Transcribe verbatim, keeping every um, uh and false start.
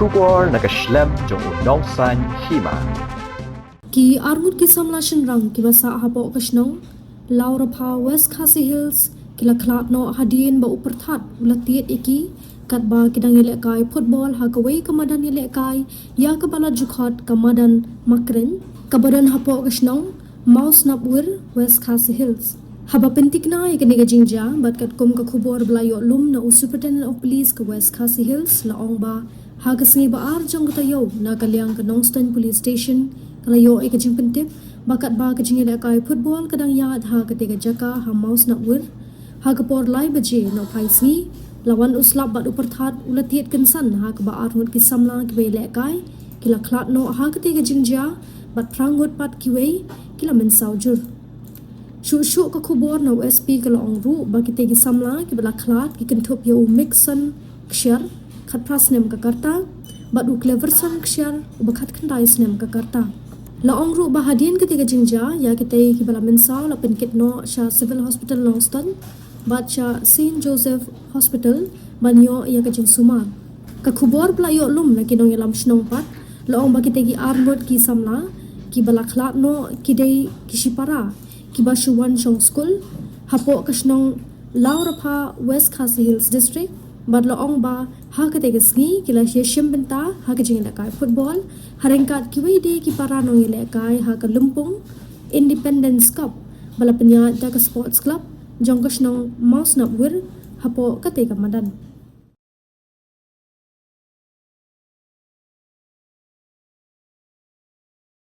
Khubor na ka shlem jong u nongsan hima. Ki arngut ki samla shynrang kiba sah hapoh ka shnong Lawrapha, West Khasi Hills, ki la khlad noh hadien ba u pyrthat u la tied ïa ki katba ki dang ïalehkai football ha kawei ka madan ïalehkai ïa kaba la ju khot ka madan Makren, kaba don hapoh ka shnong Mawsnapwir, West Khasi Hills. Haba pyntikna ïa kane ka jingjia bad katkum ka khubor ba la ïoh lum na u Superintendent of Police ka West Khasi Hills, la ong ba ha ka sngi ba ar jong ka taïew, na ka liang ka Nongstoiñ Police Station ka la ïoh ïa ka jingpyntip ba katba ka jingïalehkai football ka dang ïaid ha katei ka jaka ha Mawsnapwir, ha ka por lai baje nohphai sngi, la wan u slap bad u pyrthat u la tied kynsan ha kaba arngut ki samla kiba ïalehkai ki la khlad noh ha katei ka jingjia, bad phra ngut pat kiwei ki la mynsaw jur. Shuh shuh ka khubor na u S P ka la ong ruh ba kitei ki samla kiba la khlad ki kynthup ïa u Mixon Kshiar, khatphra snem ka rta, bad u Cleverson Kshiar, uba khatkhyndai snem ka rta. La ong ruh ba hadien katei ka jingjia, ïa kitei kiba la mynsaw la pynkit noh sha Civil Hospital Nongstoiñ bad sha Saint Joseph Hospital ban ïoh ïa ka jingsumar. Ka khubor ba la ïoh lum na ki nongïalam shnong pat la ong ba kitei ki arngut ki samla kiba la khlad noh ki dei ki shipara kiba shu wan shong skul hapoh ka shnong Lawrapha, West Khasi Hills District, bad la ong ba ha katei ka sngi ki la ïa shim bynta ha ka jingïalehkai football ha ryngkat kiwei de ki para nongïalehkai ha ka Lympung Independence Cup ba la pynïaid da ka Sports Club jong ka shnong Mawsnapwir hapoh katei ka madan.